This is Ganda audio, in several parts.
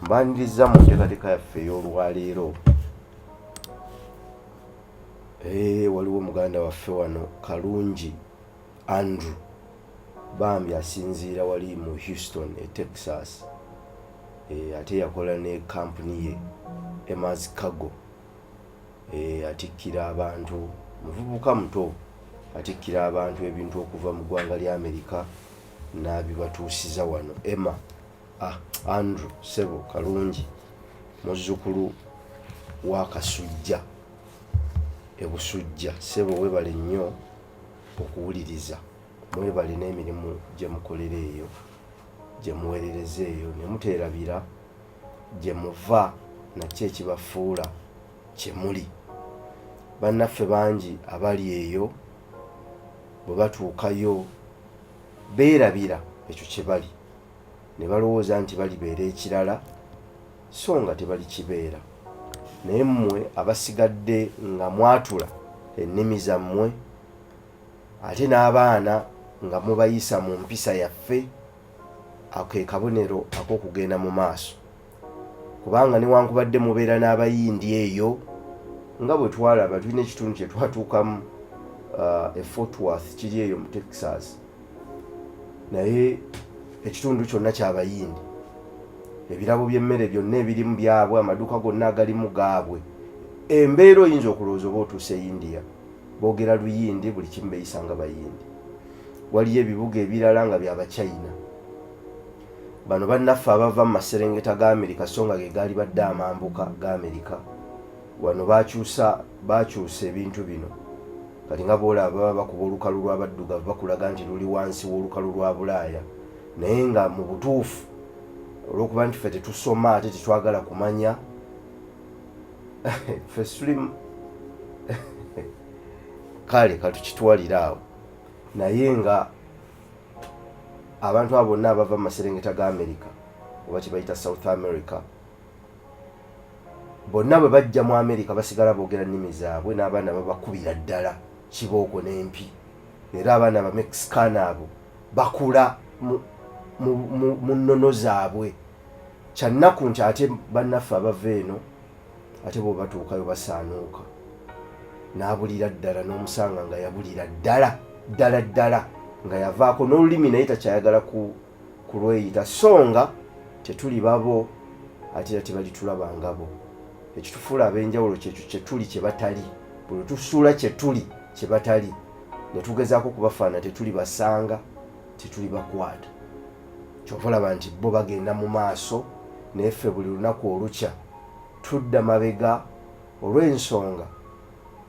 Mbaniriza mu nteekateeka yaffe ey'olwaleero. Ee, waliwo muganda waffe wano Kalungi Andrew bambi asinziira wali mu Houston e Texas. E, ate yakola ne kampuni ye Emaz Cargo. E, atikkira abantu, muvubuka muto atikkira abantu ebintu okuva mu ggwanga lya Amerika n'abibatuusiza wano. Emma Ah, Andrew sebo Kalungi muzzukulu wa Kasujja e Busujja sebo webale nnyo okuwuliriza mwebale n'emirimu gye mukolera eyo gye muwerereza eyo ne muteerabira gye muva nakyo ekibafuula kye muli. Bannaffe bangi abali eyo bwe batuukayo beerabira ekyo kye bali. Ne balowooza nti balibeera ekirala so nga tebalikibeera. Naye mmwe abasigadde nga mwatula ennimi zammwe ate n'abaana nga mubayisa mu mpisa yaffe, ako ke kabonero ak'okugenda mu maaso. Kubanga newankubadde mubeera n'Abayindi eyo, nga bwe twalaba, tulina ekitundu kye twatuukamu e Fort Worth, kiri eyo mu Texas, naye ekitundu kyonna kyabayindi ebirabo by'emmere byonna ebirimu byabwe, amaduuka gonna agalimu gaabwe. Embeera oyinza okulowooza oba otuuse India, boogera Luyindi, buli kimu beeyisa nga Bayindi. Waliyo ebibuga ebirala nga byabachina. Bano bannaffe abava mu maserengeta ga Amerika, so nga ge gaali badde amambuka ga Amerika, wano bakyusa bakyusa ebintu bino. Kati nga bwolaba baba bakuba olukalu lw'abaddugavu, bakulaga nti luli wansi w'olukalu lwa Bulaaya, naye nga mu butuufu olw'okuba nti ffe tetusoma ate tetwagala kumanya, ffe tuli kale katukitwalire awo. Naye nga abantu abo bonna abava mu maserengeta ga Amerika oba kyebayita South America, bonna bwe bajja mu Amerika basigala boogera nnimi zaabwe, n'abaana babakubira ddala kibooko n'empi. Era abaana Abamexicana abo bakula mu nnono zaabwe. Kyannaku nti ate bannaffe abava eno ate bo batuukayo basaanuuka n'abulira ddala, n'omusanga nga yabulira ddala ddala ddala, nga yavaako n'olulimi naye takyayagala ku kulweyita, so nga tetuli babo ate era tebalitulaba ngabo. Ekitufuula ab'enjawulo kyekyo kyetuli kye batali. Buli tusuula kyetuli kye batali ne tugezaako okubafaanana, tetuli basanga, tetuli bakwata. Kyova olaba nti bo bagenda mu maaso, naye ffe buli lunaku olukya tudda mabega, olw'ensonga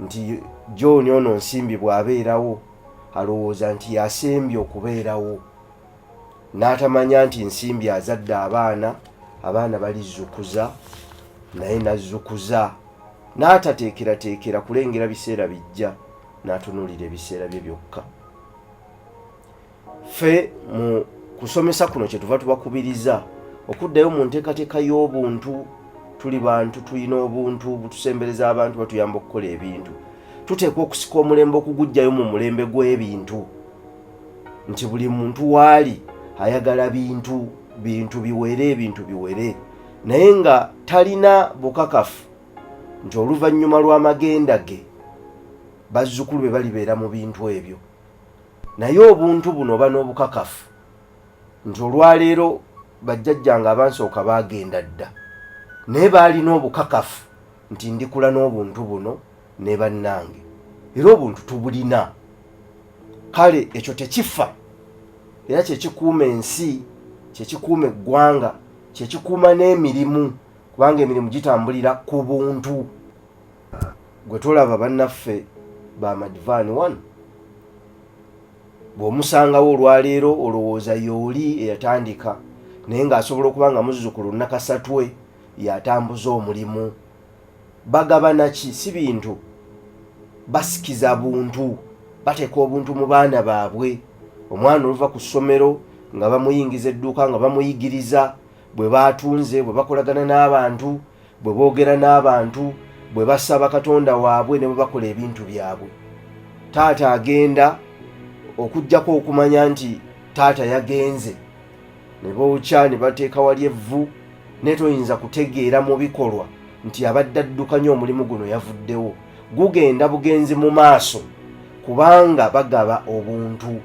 nti John ono Nsimbi bw'abeerawo alowooza nti yasembye okubeerawo, n'atamanya nti Nsimbi azadde abaana, abaana balizzukuza naye n'azzukuza, n'atateekerateekera kulengera biseera bijja, n'atunuulira ebiseera bye byokka. Ffe mu kusomesa kuno kyetuva tubakubiriza okuddayo mu nteekateeka y'obuntu. Tuli bantu, tulina obuntu butusembereza abantu, batuyamba okukola ebintu. Tuteekwa okusika omulembe okuguggyayo mu mulembe gw'ebintu, nti buli muntu waali ayagala bintu, bintu biwere, ebintu biwere, naye nga talina bukakafu nti oluvannyuma lw'amagenda ge bazzukulu be balibeera mu bintu ebyo. Naye obuntu buno oba n'obukakafu nti olwaleero bajjajjange abansooka baagenda dda, naye baalina obukakafu nti ndikula n'obuntu buno ne bannange, era obuntu tubulina. Kale ekyo tekifa, era kyekikuuma ensi, kyekikuuma eggwanga, kyekikuuma n'emirimu, kubanga emirimu gitambulira ku buntu. Gwe tolaba bannaffe ba Madivani wano, bw'omusangawo olwaleero olowooza y'oli eyatandika, naye ng'asobola okuba nga muzzukulu Nakasatwe y'atambuza omulimu. Bagabana ki? Si bintu, basikiza buntu, bateeka obuntu mu baana baabwe. Omwana oluva ku ssomero nga bamuyingiza edduuka, nga bamuyigiriza bwe batunze, bwe bakolagana n'abantu, bwe boogera n'abantu, bwe basaba Katonda waabwe, ne bwe bakola ebintu byabwe. Taata agenda okuggyako okumanya nti taata yagenze, ne bookya ne bateeka wali evvu Naye toyinza kutegeera mu bikolwa nti abadde addukanya omulimu guno yavuddewo. Gugenda bugenzi mu maaso kubanga bagaba obuntu.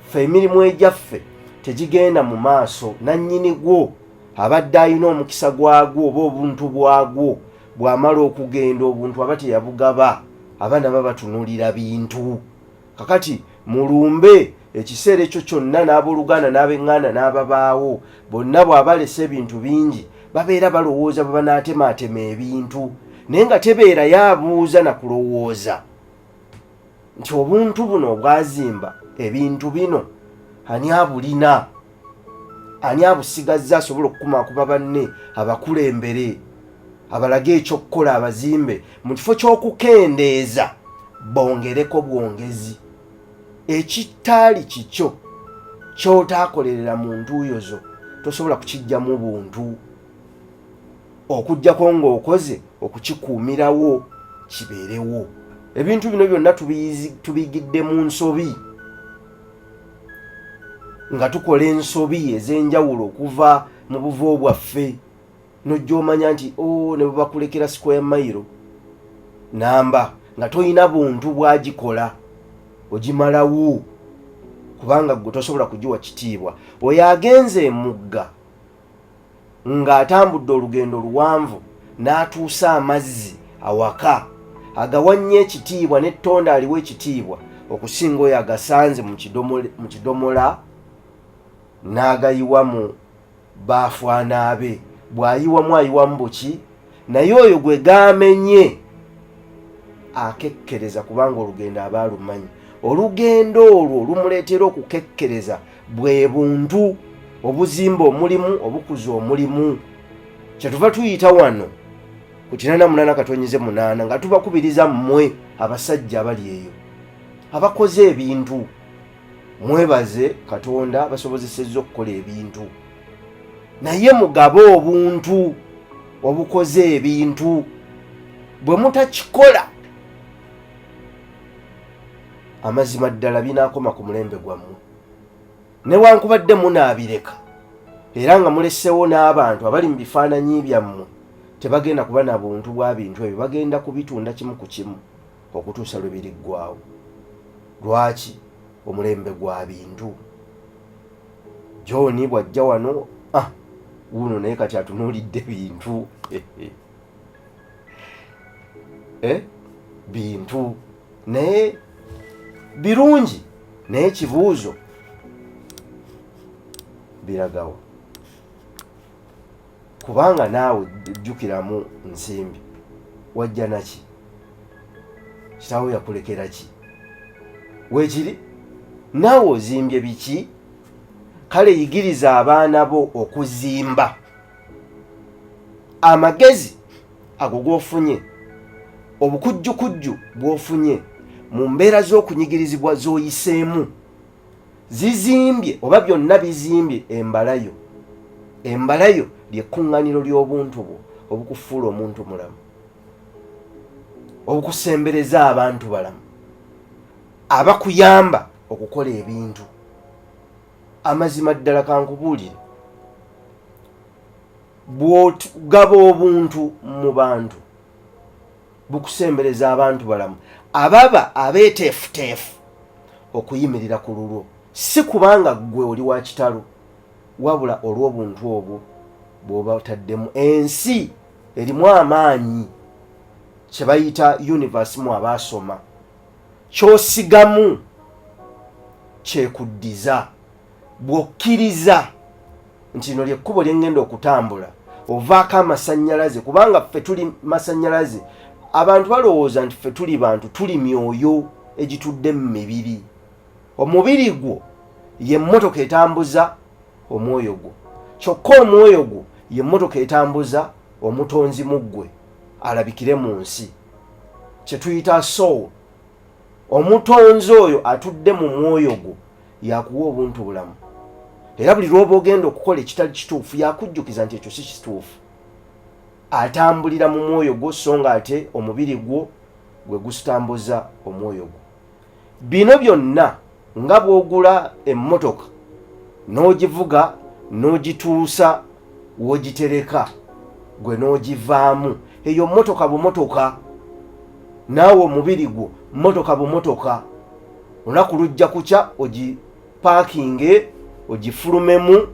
Ffe emirimu egyaffe tegigenda mu maaso, nannyini gwo abadde alina omukisa gwagwo oba obuntu bwagwo bw'amala okugenda obuntu aba teyabugaba, abaana babatunulira bintu. Kakati mulumbe ekiseera ekyo kyonna n'abooluganda n'ab'eŋŋanda n'ababaawo bonna, bw'aba alese ebintu bingi babeera balowooza bwe banaatemaatema ebintu, naye nga tebeera yaabuuza na kulowooza nti obuntu buno obwazimba ebintu bino ani abulina, ani abusigazza asobola okukumaakuma banne, abakulembere, abalage ekyokukola, abazimbe mu kifo ky'okukendeeza bongereko bwongezi. Ekitaali kikyo ky'otaakolerera mu ntuuyo zo tosobola kukiggyamu buntu okuggyako ng'okoze okukikuumirawo kibeerewo. Ebintu bino byonna tubiyigidde mu nsobi, nga tukola ensobi ez'enjawulo okuva mu buvo bwaffe, nojja omanya nti o oh, ne bwebakulekera square mailo namba nga tolina buntu bwagikola ogimalawo, kubanga gwe tosobola kugiwa kitiibwa. Oyo agenze emugga ng'atambudde olugendo luwanvu n'atuusa amazzi awaka, agawa nnyo ekitiibwa n'ettonda aliwa ekitiibwa okusinga oyo agasanze mu kidomola n'agayiwa mu baafu anaabe. Bw'ayiwamu ayiwamu buki, naye oyo gwe gaamenye akekkereza, kubanga olugendo aba alumanyi. Olugendo olwo lumuleetera okukekkereza, bwe buntu obuzimba omulimu, obukuza omulimu. Kyetuva tuyita wano ku 88.8 nga tubakubiriza mmwe abasajja abali eyo abakoze ebintu, mwebaze Katonda basobozesezza okukola ebintu, naye mugabe obuntu obukoze ebintu. Bwe mutakikola, amazima ddala binaakoma ku mulembe gwammwe, newankubadde munaabireka era nga mulesewo n'abantu abali mu bifaananyi byammwe, tebagenda kuba na buntu bwa bintu ebyo, bagenda kubitunda kimu ku kimu okutuusa lwe biriggwawo. Lwaki? Omulembe gwa bintu. John bw'ajja wano, ah, wuuno naye kati atunuulidde bintu, eh? Bintu naye birungi, naye ekibuuzo biragawa? Kubanga naawe jjukiramu nsimbi wajja naki, kitaawo yakulekera ki, weekiri naawe ozimbye biki? Kale yigiriza abaana bo okuzimba. Amagezi ago g'ofunye, obukujjukujju bw'ofunye mu mbeera z'okunyigirizibwa z'oyiseemu, zizimbye oba byonna bizimbye embalayo. Embalayo lyekkuŋŋaniro ly'obuntu bwo obukufuula omuntu mulamu, obukusembereza abantu balamu abakuyamba okukola ebintu. Amazima ddala kankubuulire, bw'ogaba obuntu mu bantu bukusembereza abantu balamu ababa abeeteefuteefu okuyimirira ku lulwo, si kubanga ggwe oli wa kitalo, wabula olw'obuntu obwo bw'oba otaddemu. Ensi erimu amaanyi, kye bayita universe mu abaasoma, ky'osigamu kyekuddiza. Bw'okkiriza nti lino lyekkubo lye ŋŋenda okutambula, ovaako amasannyalaze, kubanga ffe tuli masannyalaze. Abantu balowooza nti ffe tuli bantu, tuli myoyo egitudde mu mibiri. Omubiri gwo ye mmotoka etambuza omwoyo gwo, kyokka omwoyo gwo ye mmotoka etambuza omutonzi mu ggwe alabikire mu nsi, kye tuyita soul. Omutonzi oyo atudde mu mwoyo gwo yakuwa obuntu bulamu, era buli lw'oba ogenda okukola ekitali kituufu yakujjukiza nti ekyo si kituufu. Atambulira mu mwoyo gwo, so nga ate omubiri gwo gwe gusitambuza omwoyo gwo. Bino byonna nga bw'ogula emmotoka n'ogivuga n'ogituusa w'ogitereka gwe n'ogivaamu. Eyo mmotoka bumotoka, naawe omubiri gwo mmotoka bumotoka. Olunaku lujja kukya ogipaakinge, ogifulumemu,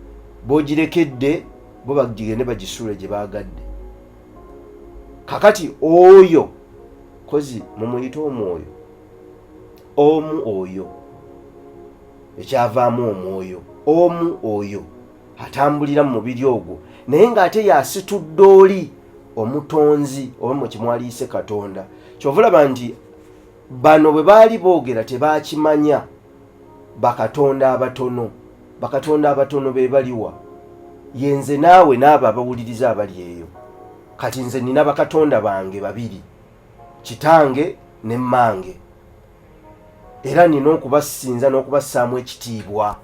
b'ogirekedde bo bagigende bagisuule gye baagadde. Kakati oyo kozi mumuyite omwoyo omu oyo ekyavaamu omwoyo omu oyo atambulira mu mubiri ogwo, naye ng'ate yasitudde oli omutonzi oba mwe kimwaliyise Katonda. Kyova olaba nti bano bwe baali boogera tebaakimanya. Bakatonda abatono, bakatonda abatono be baliwa? Yenze naawe n'abo abawuliriza abali eyo. Kati nze nina bakatonda bange babiri, kitange ne mmange, era nina okubasinza n'okubassaamu ekitiibwa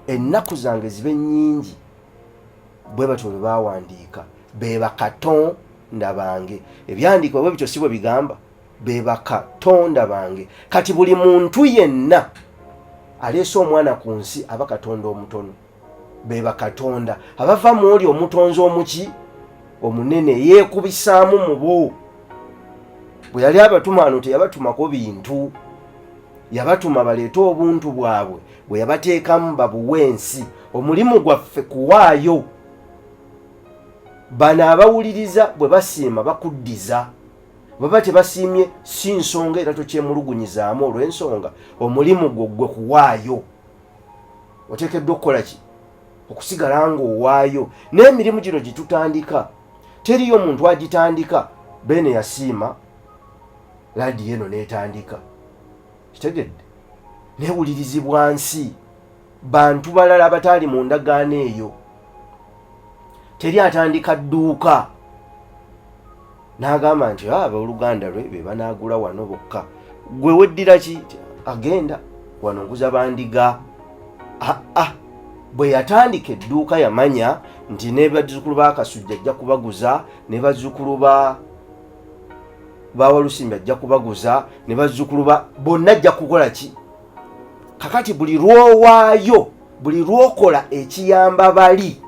ennaku zange zibe nnyingi. Bwe batyo bwe bawandiika, be bakatonda bange. Ebyandiikibwa bwe bityo si bwe bigamba? Be bakatonda bange. Kati buli muntu yenna aleese omwana ku nsi aba katonda omutono. Be bakatonda abava mu oli omutonzi omuki omunene yeekubisaamu mu bo. Bwe yali abatuma ano teyabatumako bintu, yabatuma baleete obuntu bwabwe bwe yabateekamu babuwe ensi. Omulimu gwaffe kuwaayo. Bano abawuliriza bwe basiima bakuddiza, baba tebasiimye si nsonga, era tokyemulugunyizaamu olw'ensonga omulimu gwo gwe kuwaayo. Oteekeddwa okukola ki? Okusigala ng'owaayo. N'emirimu gino gye tutandika teriyo muntu agitandika beene yasiima laadiyo eno n'etandika, kitegedde, newulirizibwa nsi, bantu balala abataali mu ndagaano eyo. Teri atandika dduuka n'agamba nti ah, abooluganda lwe be banaagula wano bokka. Gwe weddira ki? Agenda wano nkuza bandiga. Aa ah, ah. Bwe yatandika edduuka yamanya nti ne bazzukulu ba Kasujja ajja kubaguza, ne bazzukulu ba Bawalusimbi ajja kubaguza, ne bazzukulu ba bonna ajja kukola ki. Kakati buli lwowaayo, buli lwokola ekiyamba bali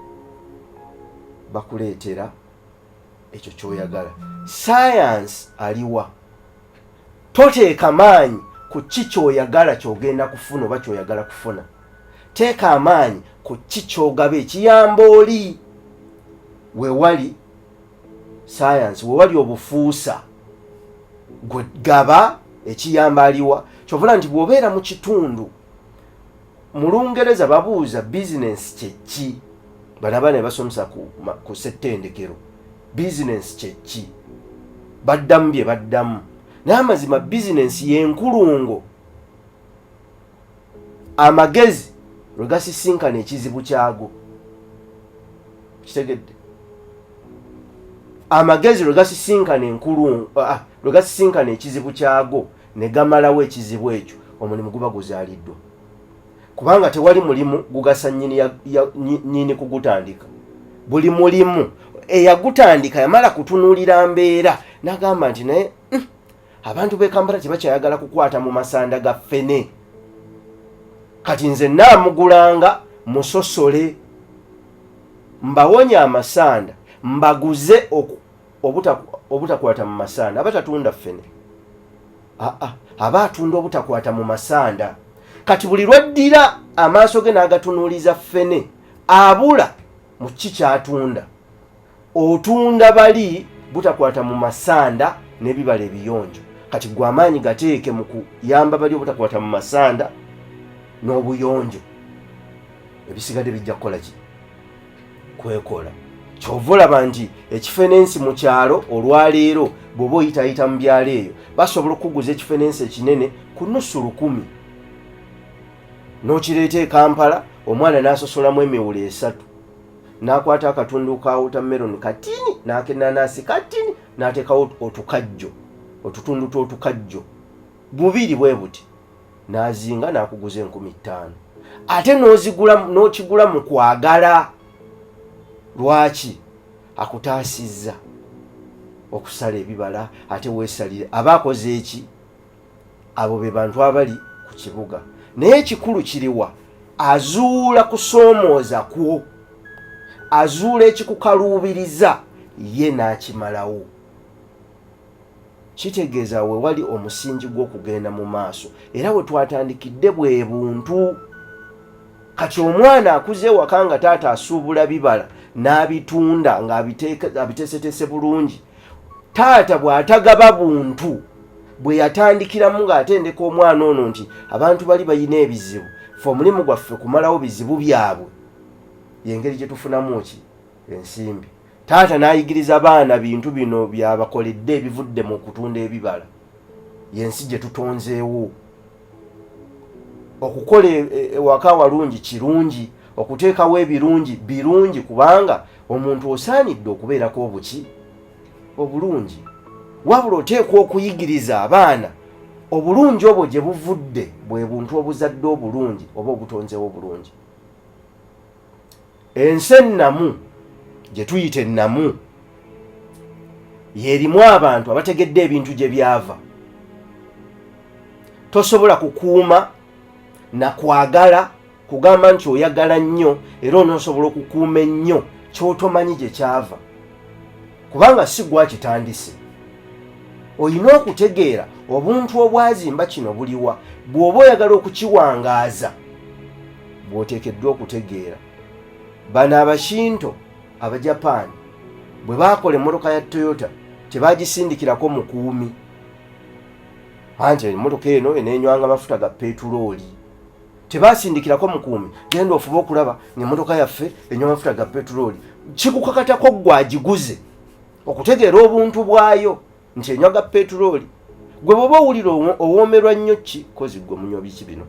bakuleetera ekyo kyoyagala. Sayansi aliwa? Toteeka maanyi ku ki kyoyagala kyogenda kufuna oba kyoyagala kufuna. Teeka amaanyi ku ki kyogaba ekiyamba oli. Wewali sayansi, wewali obufuusa, gwe gaba ekiyamba aliwa. Kyovula nti bw'obeera mu kitundu, mu Lungereza babuuza bizinensi kyeki, bano abaana bebasomesa ku ssettendekero, bizinensi kyeki, baddamu bye baddamu. Naye amazima bizinensi y'enkulungo amagezi lwe gasisinkana ekizibu kyago. Kitegedde? Amagezi lwe gasisinkana enkulungo, ah, lwe gasisinkana ekizibu kyago ne gamalawo ekizibu ekyo, omulimu guba guzaaliddwa. Kubanga tewali mulimu gugasa nnyini kugutandika. Buli mulimu eyagutandika yamala kutunuulira mbeera n'agamba nti naye abantu b'e Kampala tebakyayagala kukwata mu masanda ga ffene, kati nze naamugulanga musosole mbawonya amasanda, mbaguze obutakwata mu masanda. Aba tatunda ffene, aa, aba atunda obutakwata mu masanda. Kati buli lwaddira amaaso ge n'agatunuuliza ffene, abula mu ki kyatunda. Otunda bali butakwata mu masanda n'ebibala ebiyonjo. Kati gwe amaanyi gateeke mu kuyamba bali obutakwata mu masanda n'obuyonjo, ebisigadde bijja kukola ki? Kwekola. Kyova olaba nti ekifenensi mu kyalo olwaleero, bw'oba oyitayita mu byalo eyo, basobola okukuguza ekifenensi ekinene ku nusu 1000, n'okireeta e Kampala, omwana n'asosolamu emiwulo esatu, n'akwata akatundu ka watermelon katini n'akenanasi katini, n'ateekawo otukajjo, otutundu tw'otukajjo bubiri bwe buti, n'azinga n'akuguza 5000, ate n'ozigula n'okigula mu kwagala. Lwaki? Akutaasizza okusala ebibala, ate weesalire. Aba akoze eki? Abo be bantu abali ku kibuga. Naye ekikulu kiriwa? Azuula kusoomooza kwo. Azuula ekikukaluubiriza ye n'akimalawo. Kitegeeza we wali omusingi gw'okugenda mu maaso era we twatandikidde bwe buntu. Kati omwana akuze ewaka nga taata asuubula bibala n'abitunda ng'abiteeseteese bulungi. Taata bw'atagaba buntu bwe yatandikiramu ng'atendeka omwana ono nti abantu bali balina ebizibu, ffe omulimu gwaffe kumalawo bizibu byabwe, y'engeri gye tufunamu ki ensimbi. Taata n'ayigiriza baana bintu bino byabakoledde ebivudde mu kutunda ebibala, y'ensi gye tutonzeewo. Okukola ewaka awalungi kirungi, okuteekawo ebirungi birungi, kubanga omuntu osaanidde okubeerako obuki obulungi, wabula oteekwa okuyigiriza abaana obulungi obwo gye buvudde, bwe buntu obuzadde obulungi oba obutonzeewo obulungi. Ensi ennamu gye tuyita ennamu y'erimu abantu abategedde ebintu gye byava. Tosobola kukuuma na kwagala kugamba nti oyagala nnyo era onoosobola okukuuma ennyo ky'otomanyi gye kyava, kubanga si gwakitandise. Olina okutegeera obuntu obwazimba kino buliwa bw'oba oyagala okukiwangaaza. Bw'oteekeddwa okutegeera, bano Abashinto Abajapaani bwe baakola emmotoka ya Toyota tebagisindikirako mukuumi anti emmotoka eno eneenywanga mafuta ga petulooli. Tebasindikirako mukuumi, genda ofube okulaba ng'emmotoka yaffe enywa mafuta ga petulooli. Kikukakatako ggwe agiguze okutegeera obuntu bwayo nti enywa ga petulooli. Gwe bw'oba owulira owoomerwa nnyo ki kozi gwe munywa biki bino,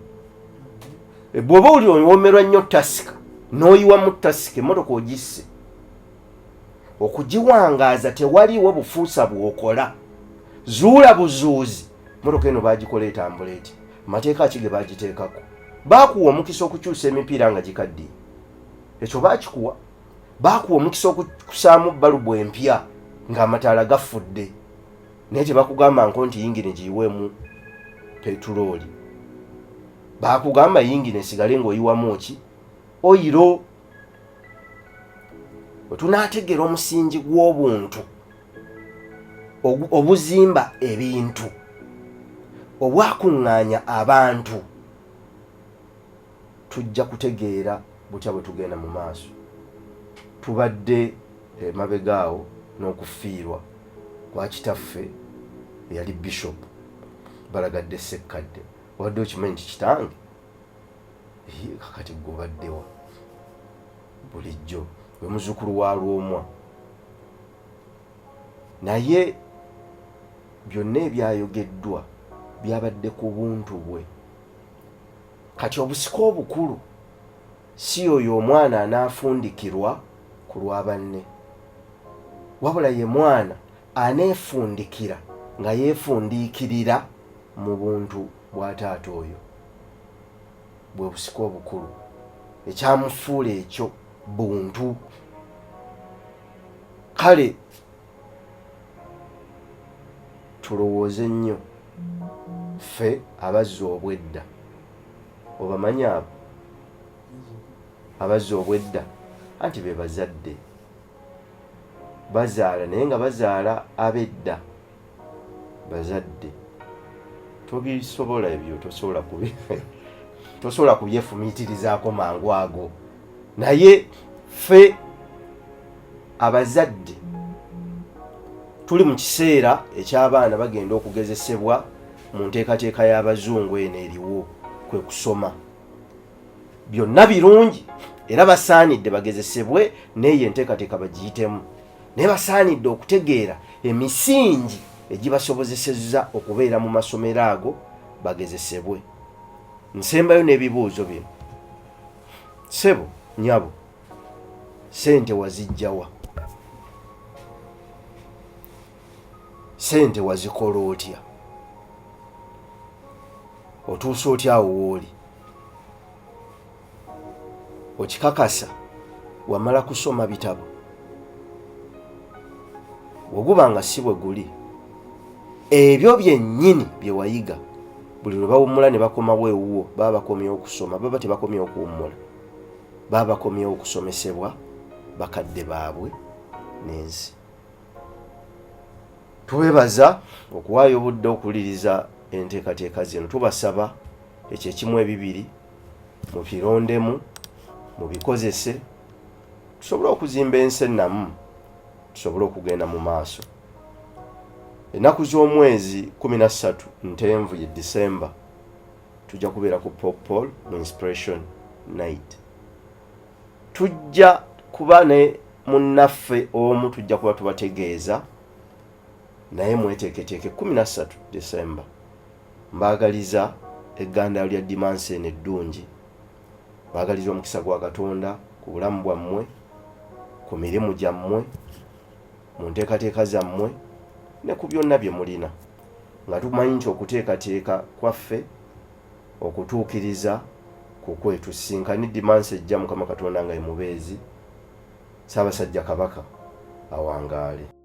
bw'oba owulira owoomerwa nnyo tasika n'oyiwamu tasika, emmotoka ogisse. Okugiwangaaza tewaliiwo bufuusa bw'okola, zuula buzuuzi mmotoka eno baagikola etambula eti, mateeka ki ge baagiteekako. Baakuwa omukisa okukyusa emipiira nga gikaddiye, ekyo baakikuwa. Baakuwa omukisa okusaamu balubu empya ng'amataala gafudde, naye tebakugamba nko nti yingini giyiweemu petulooli. Baakugamba yingini esigale ng'oyiwamu ki oyiro. Bwe tunaategeera omusingi gw'obuntu obuzimba ebintu, obwakuŋŋaanya abantu, tujja kutegeera butya bwe tugenda mu maaso. Tubadde emabega awo n'okufiirwa kwa kitaffe eyali Bishop Balagadde Ssekkadde. Obadde okimanyi nti kitange kakati gwe obaddewa bulijjo we muzzukulu wa Lwomwa, naye byonna ebyayogeddwa byabadde ku buntu bwe. Kati obusika obukulu si oyo omwana anaafundikirwa ku lwa banne, wabula ye mwana aneefundikira nga yeefundiikirira mu buntu bwa taata oyo. Bwe busika obukulu, ekyamufuula ekyo buntu. Kale tulowooze nnyo ffe abazza obwedda. Obamanyi abo abazza obwedda? Anti be bazadde, bazaala naye nga bazaala ab'edda. Bazadde tobisobola ebyo, tosobola kubi tosobola kubyefumiitirizaako mangu ago. Naye ffe abazadde tuli mu kiseera eky'abaana bagenda okugezesebwa mu nteekateeka y'Abazungu eno eriwo, kwe kusoma. Byonna birungi era basaanidde bagezesebwe n'eyo enteekateeka bagiyitemu, naye basaanidde okutegeera emisingi egibasobozesezza okubeera mu masomero ago bagezesebwe. Nsembayo n'ebibuuzo bino. Ssebo, nnyabo, ssente waziggya wa? Ssente wazikola otya? Otuuse otya awo w'oli? Okikakasa wamala kusoma bitabo? Bwe guba nga si bwe guli, ebyo byennyini bye wayiga, buli lwe bawummula ne bakomawo ewuwo, baba bakomyewo okusoma, baba tebakomyewo okuwummula, baba bakomyewo okusomesebwa. bakadde baabwe n'ensi. Tubebaza okuwaayo obudde okuwuliriza enteekateeka zino. Tubasaba ekyo ekimu ebibiri mubirondemu, mubikozese, tusobole okuzimba ensi ennamu, tusobole okugenda mu maaso. Ennaku z'omwezi 13 Ntenvu ye December tujja kubeera ku Pop Paul mu Inspiration Night. Tujja kuba ne munnaffe omu, tujja kuba tubategeeza, naye mweteeketeeke 13 December. Mbaagaliza eggandalo lya Dimansi eno eddungi. Mbaagaliza omukisa gwa Katonda ku bulamu bwammwe, ku mirimu gyammwe, mu nteekateeka zammwe ne ku byonna bye mulina, nga tumanyi nti okuteekateeka kwaffe okutuukiriza kukwe. Tusisinkane Dimansi ejja, Mukama Katonda nga ye mubeezi. Ssaabasajja Kabaka awangaale.